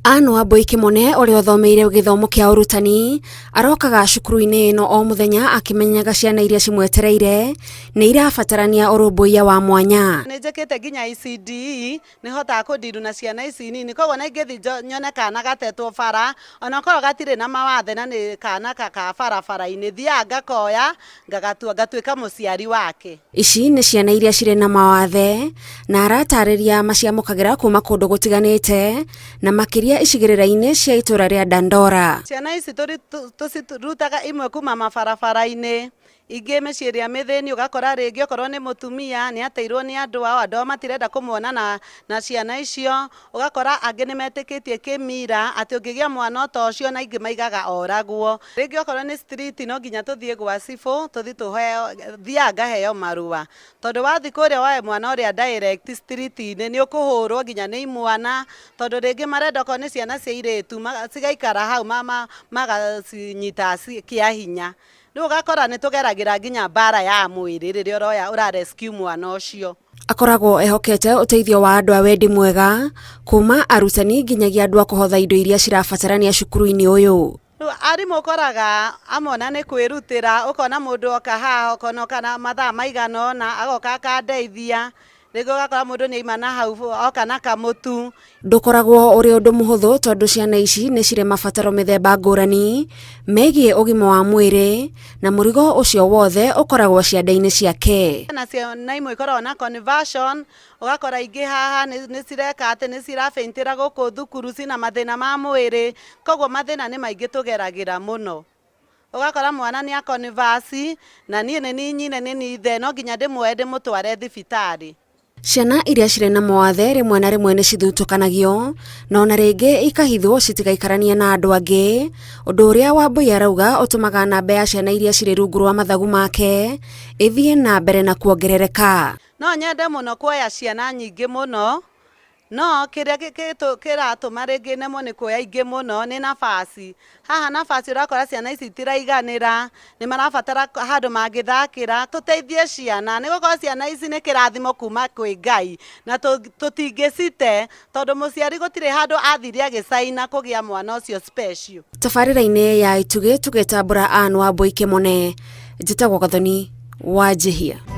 Anne Wambui Kĩmone ũrĩa ũthomeire gĩthomo kĩa ũrutani arokaga cukuru-inĩ ĩno o mũthenya akĩmenyaga ciana iria cimwetereire nĩ irabatarania ũrũmbũiya wa mwanya. Nĩ njĩkĩte nginya ECDE, nĩ hotaga kũndiru na ciana ici nini, koguo ona ingĩthiĩ nyone kana gatetwo bara, ona korwo gatirĩ na mawathe na nĩ kana ka barabara-inĩ, thiaga ngakoya ngagatua ngatuĩka mũciari wake. Ici nĩ ciana iria cirĩ na mawathe na aratarĩria maciamũkagĩra kuma kũndũ gũtiganĩte na makĩria icigĩrĩra-inĩ cia itũra rĩa Dandora. Ciana ici tũcirutaga imwe kuma mabarabara-inĩ, ingĩ mĩciĩ ĩrĩa mĩthĩni, ũgakora rĩngĩ okorwo nĩ mũtumia nĩ ateirwo nĩ andũ ao, andũ ao matirenda kũmuona na ciana icio, ũgakora angĩ nĩ metĩkĩtie kĩmira atĩ ũngĩgĩa mwana ta ũcio na aingĩ maigaga oragwo. Rĩngĩ okorwo nĩ street no nginya tũthiĩ gwa cibũ tũthiĩ tũheo, thiaga ngaheo marũa, tondũ wathiĩ kũrĩa woe mwana ũrĩa direct street inĩ nĩ ũkũhũrwo nginya nĩ imwana, tondũ rĩngĩ marenda okorwo nĩ ciana cia airĩtu cigaikara hau magacinyita kĩa hinya. Rĩu ũgakora nĩ tũgeragĩra nginya mbara ya mwĩrĩ rĩrĩa ũroya ũra rescue mwana ũcio. Akoragwo ehokete ũteithio wa andũ a wendi mwega kuma arutani nginyagia andũ a kũhotha indo iria cirabatarania cukuru-inĩ ũyũ. Rĩu arimũ ũkoraga amwe ona nĩ kwĩrutĩra, ũkona mũndũ oka haha ũkona oka na mathaa maigana ũna agoka akandeithia, rĩngĩ ũgakora mũndũ nĩ aima na hau oka na kamũtu. Ndũkoragwo ũrĩ ũndũ mũhũthũ tondũ ciana ici nĩ cirĩ mabataro mĩthemba ngũrani megiĩ ũgima wa mwĩrĩ na mũrigo ũcio wothe ũkoragwo ciande-inĩ ciake. Na ciana imwe ikoragwo na conversion, ũgakora ingĩ haha nĩ cireka atĩ nĩ cirabeintĩra gũkũ thukuru cina mathĩna ma mwĩrĩ, koguo mathĩna nĩ maingĩ tũgeragĩra mũno. Ũgakora mwana nĩ akonivasi na niĩ nĩ niĩ nyina nĩ niĩ ithe no nginya ndĩmuoe ndĩmũtware thibitarĩ. Ciana iria cirĩ na mawathe rĩmwe na rĩmwe nĩ cithutũkanagio na ona rĩngĩ ikahithwo citigaikaranie na andũ angĩ, ũndũ ũrĩa Wambui arauga ũtũmaga namba ya ciana iria cirĩ rungu rwa mathagu make ĩthiĩ na mbere na kuongerereka. No nyende mũno kuoya ciana nyingĩ mũno No kĩrĩa kĩratũma rĩngĩ nemwo nĩ kuoya ingĩ mũno nĩ nabaci. Haha nabaci ũrakora ciana ici itiraiganĩra, nĩ marabatara handũ mangĩthakĩra. Tũteithie ciana nĩ gũkorwo ciana ici nĩ kĩrathimo kuma kwĩ Ngai na tũtingĩcite tondũ mũciari gũtirĩ handũ athire agĩcaina kũgĩa mwana ũcio special. Tabarĩra-inĩ ya Itugĩ tũgĩtambũra Anne Wambui Kĩmone, njĩtagwo Gathoni Wanjihia.